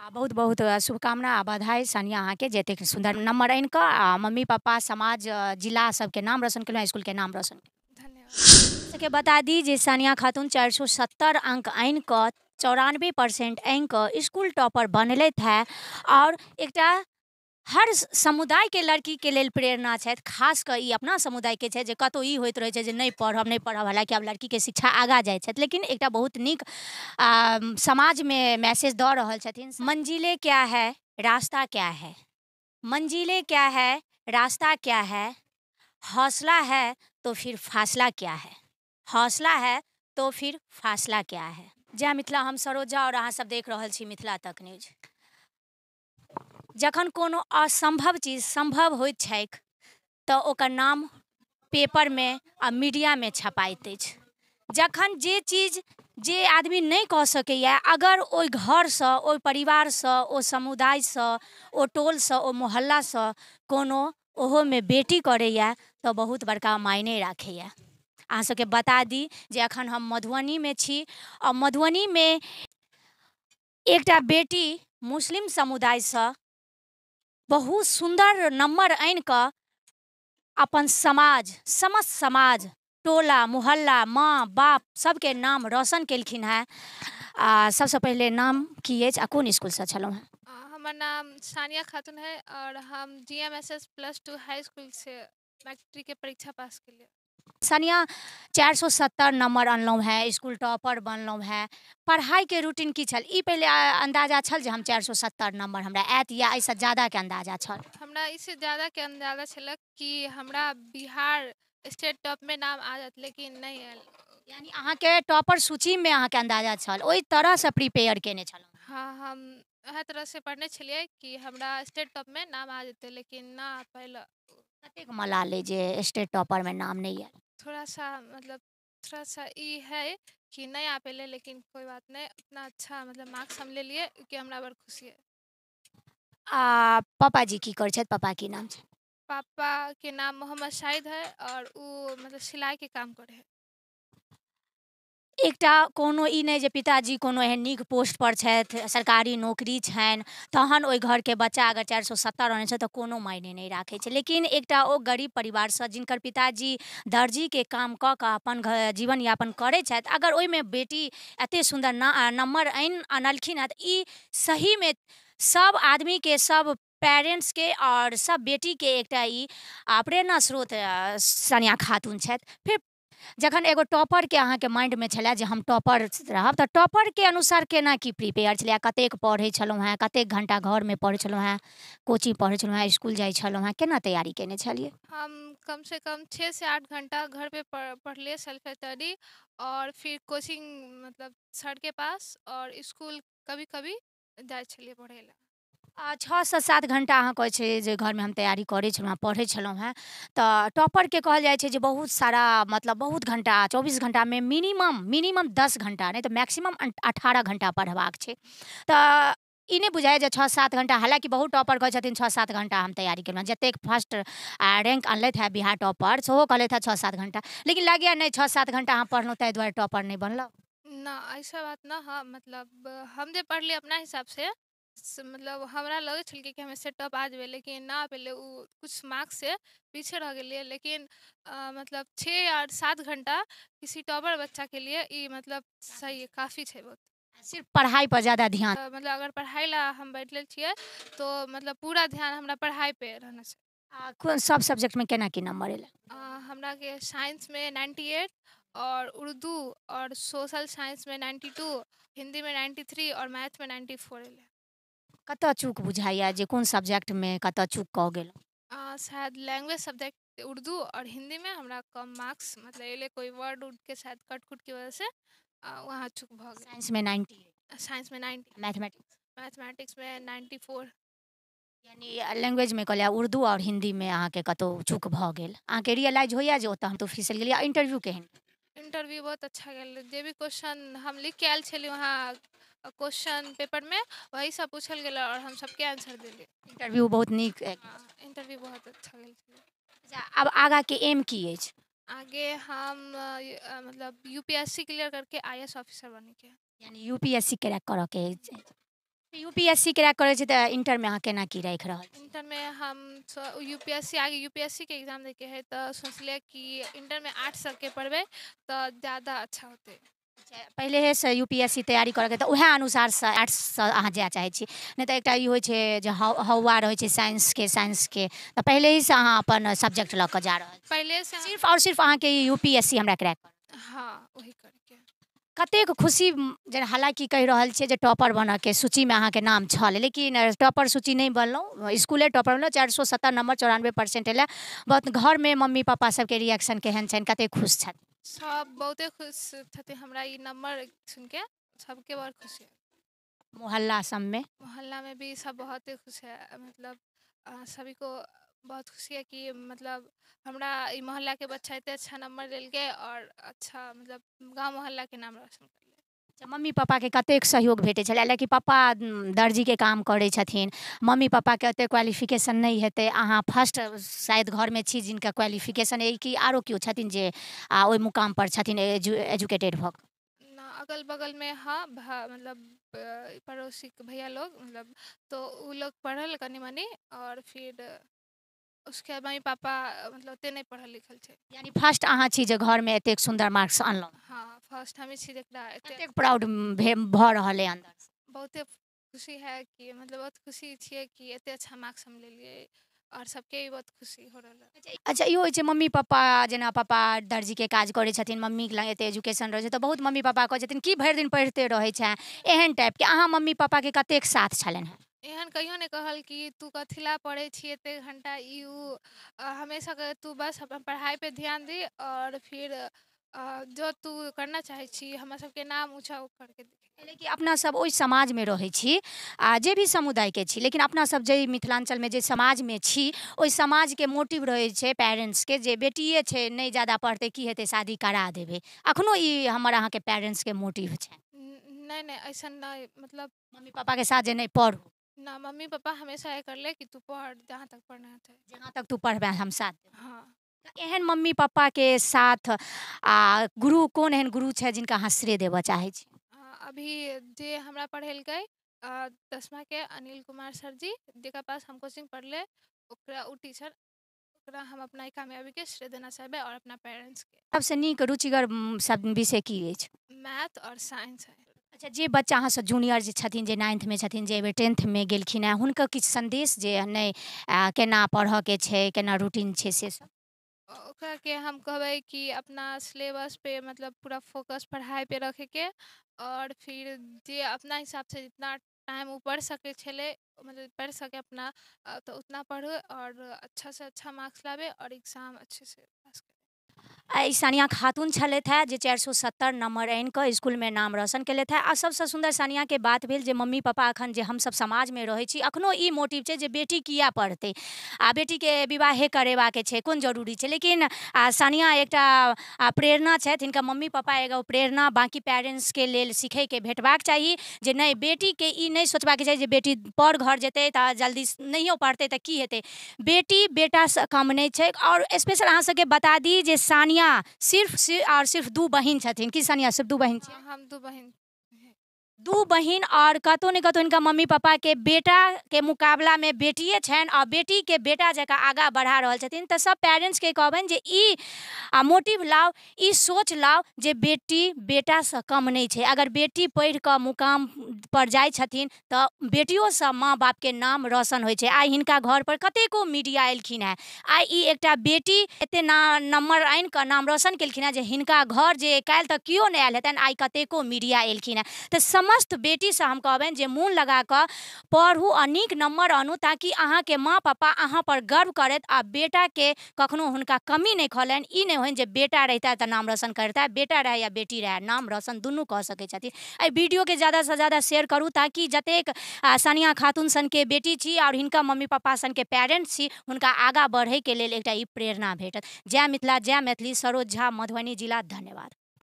आ बहुत बहुत शुभकामना आ बधाई सानिया अहाँके, जे एतेक सुन्दर नंबर आनि कऽ आ मम्मी पापा, समाज, जिला सबके नाम रोशन केलहुँ, स्कूलके नाम रोशन केलहुँ। धन्यवाद। सबके बता दी जे सानिया खातून 470 अंक आनि कऽ 94% आनि कऽ स्कूल टॉपर बनलथि हेँ आओर एकटा हर समुदायके लड़कीके लेल प्रेरणा छथि। खास कऽ ई अपना समुदायके छै जे कतहु ई होइत रहै छै जे नहि पढ़ब नहि पढ़ब, हालाँकि आब लड़कीके शिक्षा आगाँ जाइ छथि, लेकिन एकटा बहुत नीक समाजमे मैसेज दऽ रहल छथिन। मंजिले क्या है रास्ता क्या है, मंजिले क्या है रास्ता क्या है, हौसला है तो फिर फासला क्या है, हौसला है तो फिर फासला क्या है। जय मिथिला, हम सरोजा और अहाँ सब देख रहल छी मिथिला तक न्यूज। जखन कोनो असंभव चीज संभव होइत छैक तऽ ओकर नाम पेपरमे आ मीडियामे छपाइत अछि। जखन जे चीज जे आदमी नहि कऽ सकैए, अगर ओहि घरसँ, ओहि परिवारसँ, ओ समुदायसँ, ओ टोलसँ, ओ मोहल्लासँ कोनो ओहोमे बेटी करैए तऽ बहुत बड़का मायने राखैए। अहाँ सबके बता दी जे अखन हम मधुबनीमे छी आ मधुबनीमे एकटा बेटी मुस्लिम समुदायसँ बहुत सुन्दर नम्बर आनि कऽ अपन समाज, समस्त समाज, टोला मोहल्ला, माँ बाप सबके नाम रोशन केलखिन हेँ। आ सबसँ पहिले नाम की अछि आ कोन स्कूलसँ छलहुँ हेँ? हमर नाम सानिया खातून है और हम GMSS +2 हाई स्कूल से मैट्रिक के परीक्षा पास केलिए। सानिया, 470 नंबर अनलहुँ हेँ, स्कूल टॉपर बनलहुँ हेँ, पढ़ाइके रूटीन की छल? ई पहिले अन्दाजा छल जे हम 470 नंबर हमरा आयत या एहिसँ ज्यादाके अन्दाजा छल? हमरा एहिसँ ज्यादाके अन्दाजा छलक कि हमरा बिहार स्टेट टॉपमे नाम आ जायत, लेकिन नहि आयल। यानी अहाँके टॉपर सूचीमे अहाँके अन्दाजा छल, ओहि तरहसँ प्रिपेयर केने छलहुँ? हाँ, हम वएह तरहसँ पढ़ने छलियै कि हमरा स्टेट टॉपमे नाम आ जेतै, लेकिन ना आ पायल। कतेक मलाल अइ जे स्टेट टॉपरमे नाम नहि आयल? थोड़ा सा मतलब थोड़ा सा ई है कि नहीं आ पेले, लेकिन कोई बात नहीं, उतना अच्छा मतलब मार्क्स हम ले लिए कि हमरा बड़ खुशी है। आ पापाजी की करै छथि? पापा की नाम छै? पापा के नाम मोहम्मद शाहिद है और उ मतलब सिलाई के काम करे है। एकटा कोनो ई नहि जे पिताजी कोनो एहन नीक पोस्ट पर छथि, सरकारी नौकरी छनि, तहन ओहि घरके बच्चा अगर 470 आनै छै तऽ कोनो मायने नहि राखै छै। लेकिन एकटा ओ गरीब परिवारसँ जिनकर पिताजी दर्जीके काम कऽ कऽ अपन जीवन यापन करै छथि, अगर ओहिमे बेटी एतेक सुन्दर नम्बर आनलखिन हेँ तऽ ई सहीमे सब आदमीके, सब पेरेंट्सके आओर सब बेटीके एकटा ई प्रेरणा स्रोत सानिया खातून छथि। फेर जखन एगो टॉपरके अहाँके माइंडमे छलै जे हम टॉपर रहब, तऽ टॉपरके अनुसार केना की प्रिपेयर छलै? कतेक पढ़ै छलहुँ हेँ, कतेक घण्टा घरमे पढ़ै छलहुँ हेँ, कोचिंग पढ़ै छलहुँ हेँ, स्कूल जाइ छलहुँ हेँ, केना तैयारी केने छलियै? हम कम से कम 6 से 8 घंटा घर पे पढ़लियै सेल्फ स्टडी और फिर कोचिंग मतलब सर के पास और स्कूल कभी कभी जाइ छलियै पढ़ै लए। 6 से 7 घंटा अहाँ कहै छै जे घरमे हम तैयारी करै छलहुँ हेँ, पढ़ै छलहुँ हेँ, तऽ टॉपरके कहल जाइ छै जे बहुत सारा मतलब बहुत घंटा, 24 घंटामे मिनिमम 10 घंटा नहि तऽ मैक्सिमम 18 घंटा पढ़बाक छै। तऽ ई नहि बुझाइ जे 6-7 घंटा, हालाँकि बहुत टॉपर कहै छथिन 6-7 घंटा हम तैयारी केलहुँ, जतेक फर्स्ट रैंक अनलथि हेँ बिहार टॉपर सेहो कहलथि हेँ 6-7 घंटा, लेकिन लगैए नहि 6-7 घंटा अहाँ पढ़लहुँ ताहि दुआरे टॉपर नहि बनलहुँ? ना, ऐसा बात ना है, मतलब हम जे पढ़लियै अपना हिसाबसँ मतलब हमरा लगै छल कि हम स्टेट टॉप आ जेबै, लेकिन ना पेलै, उ कुछ मार्क्स से पीछे रह गेलियै, लेकिन मतलब 6 या 7 घंटा किसी टॉपर बच्चाके लिए ई मतलब सही है, काफी छै बहुत। सिर्फ पढ़ाई पर ज़्यादा ध्यान? मतलब अगर पढ़ाई ला हम बैठल छियै तो मतलब पूरा ध्यान हमरा पढ़ाई पे रहना छै। कोन सब सब्जेक्टमे केना की नंबर एलै? हमराके साइंसमे 98 और उर्दू और सोशल साइंसमे 92, हिन्दीमे 93 और मैथमे 94 एलै। कतऽ चूक बुझाइए जे कोन सब्जेक्टमे कतऽ चूक कऽ गेलहुँ? शायद लैंग्वेज सब्जेक्ट उर्दू और हिन्दीमे हमरा कम मार्क्स मतलब एलै, कोई वर्ड उर्डके शायद कट कुटके वजहसँ वहाँ चूक भऽ गेल। साइंसमे 98? साइंसमे 90। मैथमेटिक्स? मैथमेटिक्समे 94। यानी लैंग्वेजमे कहलियै उर्दू आओर हिन्दीमे अहाँके कतहु चूक भऽ गेल, अहाँके रियलाइज होइए जे ओतऽ हम तऽ फिसल गेलियै? इंटरव्यू केहन? इंटरव्यू बहुत अच्छा गेल, जे भी क्वेश्चन हम लिख के आयल छलियै वहाँ क्वेश्चन पेपरमे वही सब पूछल गेल और हम सबके आंसर देलियै। इंटरव्यू बहुत नीक? इंटरव्यू बहुत अच्छा गेल। अच्छा, आब आगाँके एम की अछि? आगे हम मतलब यूपीएससी क्लियर करके आईएएस ऑफिसर बनैके। यानी यूपीएससी क्रैक करऽके अछि। यूपीएससी क्रैक करै छै तऽ इंटरमे अहाँ केना की राखि रहल छी? इंटरमे हम यूपीएससी, आगे यूपीएससी के एग्जाम दैके हइ, तऽ सोचलियै कि इंटरमे आर्ट्स सबके पढ़बै तऽ ज्यादा अच्छा होतै। पहिलेहेसँ यूपीएससी तैयारी करऽके, तऽ उएह अनुसारसँ आर्ट्ससँ अहाँ जाय चाहै छी? नहि तऽ एकटा ई होइ छै जे हौवा रहै छै साइंसके, साइंसके तऽ पहिलेहीसँ अहाँ अपन सब्जेक्ट लऽ कऽ जा रहल छी? पहिलेसँ। सिर्फ आओर सिर्फ अहाँके यूपीएससी हमरा क्रैक। हँ, वही करैके। कतेक खुशी जेना, हालाँकि कहि रहल छियै जे टॉपर बनऽके सूचीमे अहाँके नाम छल, लेकिन टॉपर सूची नहि बनलहुँ, इसकुले टॉपर बनलहुँ, 470 नम्बर, 94% एलै। बहुत घरमे मम्मी पापा सबके रिएक्शन केहन छनि, कतेक खुश छथि? सब बहुते खुश छथिन। हमरा ई नम्बर सुनिके सबके बड़ खुशी। मोहल्ला सबमे? मोहल्लामे भी सब बहुते खुश है। मतलब सभी को बहुत खुशी है कि मतलब हमरा ई मोहल्लाके बच्चा एते अच्छा नम्बर लेलकै आओर अच्छा मतलब गाँव मोहल्लाके नाम रोशन करलै। अच्छा, मम्मी पापाके कतेक सहयोग भेटै छलै? लेकिन पापा दर्जीके काम करै छथिन, मम्मी पापाके ओतेक क्वालिफिकेशन नहि हेतै, अहाँ फर्स्ट शायद घरमे छी जिनका क्वालिफिकेशन अइ, कि आरो केओ छथिन जे ओहि मुकामपर छथिन एजुकेटेड भऽ कऽ? ना, अगल बगलमे हाँ, मतलब पड़ोसीके भैया लोग, मतलब तो उ लोग पढ़ल कनि मनि आओर फिर उसके बाद मम्मी पापा मतलब ओते नहि पढ़ल लिखल छै। यानी फर्स्ट अहाँ छी जे घरमे एतेक सुन्दर मार्क्स अनलहुँ? हँ, फर्स्ट हमही छी जकरा एते। कतेक प्राउड भऽ रहल अइ अन्दर? बहुते खुशी है कि मतलब बहुत खुशी छियै कि एते अच्छा मार्क्स हम लेलियै आओर सबके भी बहुत खुशी हो रहल है। अच्छा, इहो होइ छै मम्मी पापा, जेना पापा दर्जीके काज करै छथिन, मम्मी लग एते एजुकेशन रहै छै, तऽ बहुत मम्मी पापा कहै छथिन कि भरि दिन पढ़िते रहै छै, एहन टाइपके। अहाँ मम्मी पापाके कतेक साथ छलनि हेँ? एहन कहियो नहि कहल कि तू कथी ला पढ़ै छी एते घण्टा, ई उ। हमेशा कहै तू बस अपन पढ़ाइ पे ध्यान दी आओर फिर जो तू करना चाहै छी, हमरा सबके नाम ऊँचा करके दिखे। लेकिन अपना सब ओहि समाजमे रहै छी आ जे भी समुदायके छी, लेकिन अपना सब जाहि मिथिलाञ्चलमे जे समाजमे छी, ओहि समाजके मोटिव रहै छै पेरेंट्सके जे बेटिए छै, नहि ज्यादा पढ़तै की हेतै, शादी करा देबै। अखनो ई हमर अहाँके पेरेंट्सके मोटिव छै? नहि नहि, अइसन नहि मतलब। मम्मी पापाके साथ जे नहि पढ़ू? ना, मम्मी पापा हमेशा ये करले कि तू पढ़, जहाँ तक पढ़ना है। जहाँ तक तू पढ़बै हम साथ देबै। हाँ। एहन मम्मी पापाके साथ आ गुरु, कोन एहन गुरु छै जिनका अहाँ श्रेय देबऽ चाहै छी? अभी जे हमरा पढ़ेलकै 10माके अनिल कुमार सर जी, जकरा पास हम कोचिंग पढ़ले, ओकरा ओ टीचर, ओकरा हम अपना ई कामयाबीके श्रेय देना चाहबै आओर अपना पेरेंट्सके। सबसँ नीक रुचिगर सब विषय की अछि? मैथ आओर साइंस है। अच्छा, जे बच्चा अहाँसँ जूनियर जे छथिन, जे नाइन्थमे छथिन, जे एहिबेर टेंथमे गेलखिन हेँ, हुनकर किछु सन्देश जे नहि केना पढ़ऽके छै, केना रूटीन छै, से सब? ओकराके हम कहबै कि अपना सिलेबस पे मतलब पूरा फोकस पढ़ाइ पे रखैके आओर फिर जे अपना हिसाबसँ जितना टाइम ओ पढ़ि सकै छलै, मतलब पढ़ि सकै अपना, तऽ उतना पढ़ू आओर अच्छासँ अच्छा मार्क्स लाबै आओर एग्जाम अच्छे से पास करै। आइ सानिया खातून छलथि हेँ जे 470 नम्बर आनि कऽ इसकुलमे नाम रोशन केलथि हेँ। आ सबसँ सुन्दर सानियाके बात भेल जे मम्मी पापा एखन जे हमसब समाजमे रहै छी, एखनो ई मोटिव छै जे बेटी किया पढ़तै आ बेटीके विवाहे करेबाके छै, कोन जरूरी छै। लेकिन सानिया एकटा प्रेरणा छथि, हिनका मम्मी पापा एगो प्रेरणा बाँकी पेरेंट्सके लेल सीखैके भेटबाक चाही जे नहि, बेटीके ई नहि सोचबाक चाही जे बेटी पर घर जेतै तऽ जल्दी नहियो पढ़तै तऽ की हेतै, बेटी बेटासँ कम नहि छै। आओर स्पेशल अहाँ सबके बता दी जे सानिया सिर्फ आओर सिर्फ 2 बहिन छथिन। की सानिया सिर्फ 2 बहिन? हम 2 बहिन। 2 बहिन आओर कतहु ने कतहु हिनका मम्मी पापाके बेटाके मुकाबलामे बेटिए छनि आ बेटीके बेटा जकाँ आगाँ बढ़ा रहल छथिन। तऽ सब पेरेंट्सके कहबनि जे ई मोटिव लाउ, ई सोच लाउ जे बेटी बेटासँ कम नहि छै। अगर बेटी पढ़ि कऽ मुकाम पर जाइ छथिन तऽ बेटियोसँ माँ बापके नाम रोशन होइ छै। आइ हिनका घरपर कतेको मीडिया एलखिन हेँ, आइ ई एकटा बेटी एते नम्बर आनि कऽ नाम रोशन केलखिन हेँ जे हिनका घर जे काल्हि तक केओ नहि आयल हेतनि, आइ कतेको मीडिया एलखिन हेँ। तऽ समस्त बेटीसँ हम कहबनि जे मोन लगाकऽ पढ़ू आ नीक नम्बर आनू ताकि अहाँके माँ पापा अहाँ पर गर्व करथि आ बेटाके कखनो हुनका कमी नहि खलनि। ई नहि होइन जे बेटा रहिता तऽ नाम रोशन करता, बेटा रहै या बेटी रहै, नाम रोशन दुनू कऽ सकै छथिन। एहि वीडियोके ज्यादासँ ज्यादा शेयर करू ताकि जतेक सानिया खातून सनके बेटी छी आओर हिनका मम्मी पापा सनके पेरेंट्स छी, हुनका आगाँ बढ़ैके लेल एकटा ई प्रेरणा भेटत। जय मिथिला, जय मैथिली। सरोज झा, मधुबनी जिला। धन्यवाद।